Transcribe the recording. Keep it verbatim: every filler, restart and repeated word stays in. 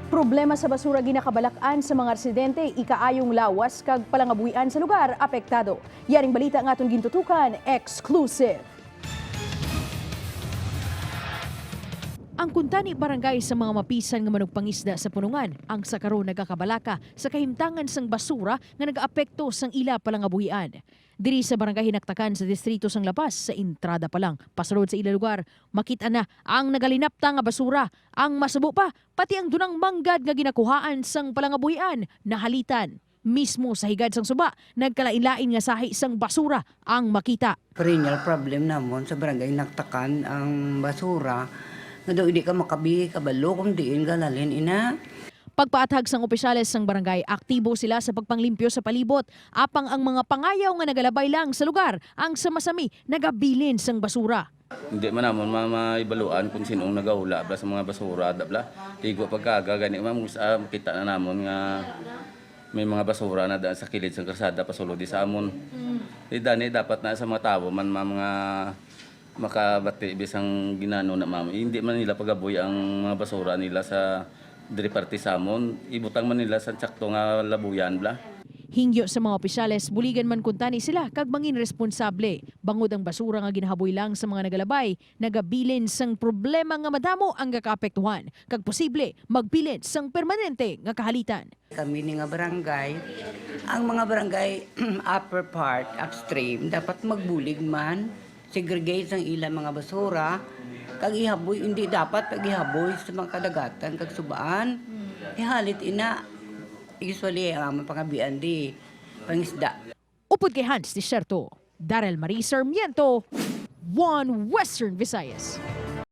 Problema sa basura ginakabalak-an sa mga residente, ikaayong lawas kag palangabuhian sa lugar apektado. Yaring balita nga aton gintutukan, exclusive. Ang kuntani barangay sa mga mapisan nga manugpangisda sa Punungan, ang sa karon nagakabalaka sa kahimtangan sang basura nga nagaapekto sang ila palangabuhian. Diri sa barangay Hinaktakan sa distrito sang La Paz, sa entrada pa lang pasulod sa ila lugar, makit-a na ang nagalinapta nga basura. Ang masubo pa, pati ang dunang manggad nga ginakuhaan sang palangabuhian nahalitan. Mismo sa higad sang suba, nagkalain-lain nga sahi sang basura ang makita. Perennial problem namon sa barangay Hinaktakan ang basura, nga daw hindi ka makabi kabalo kung diin gahalin ina. Pagpaathag sang opisyales sang barangay, aktibo sila sa pagpanglimpyo sa palibot, apang ang mga pangayaw nga nagalabay lang sa lugar ang sa masami nagabilin sang basura. Hindi man namon ma-, maibaluan kung sinong nagahula bla sa mga basura, da bla. Igo pagkaga, gani, ma'am, gusto, ah, makita na namon nga may mga basura na da sa kilid sang karsada pasulod di sa amon. Di dani dapat na sa mga tawo man, ma-, mga makabati bisang ginano na, ma'am. Hindi man nila pagaboy ang mga basura nila sa diri parte sa amon. Ibutang man nila sa sakto nga labuyan, bla. Hingyo sa mga opisyales, buligan man kuntani sila kag mangin responsable, bangod ang basura nga ginahaboy lang sa mga nagalabay nagabilin sang problema nga madamo ang gakaapektuhan kag posible magbilin sang permanente nga kahalitan. Kami ni nga barangay, ang mga barangay upper part, upstream, dapat magbulig man, segregate ang ila mga basura, kag ihaboy, hindi dapat pag-ihaboy sa mga kadagatan kag subaan. Ihalit ina, usually ang among pangabian di pangisda. Upod kay Hans Desierto, Daryl Marie Sarmiento, One Western Visayas.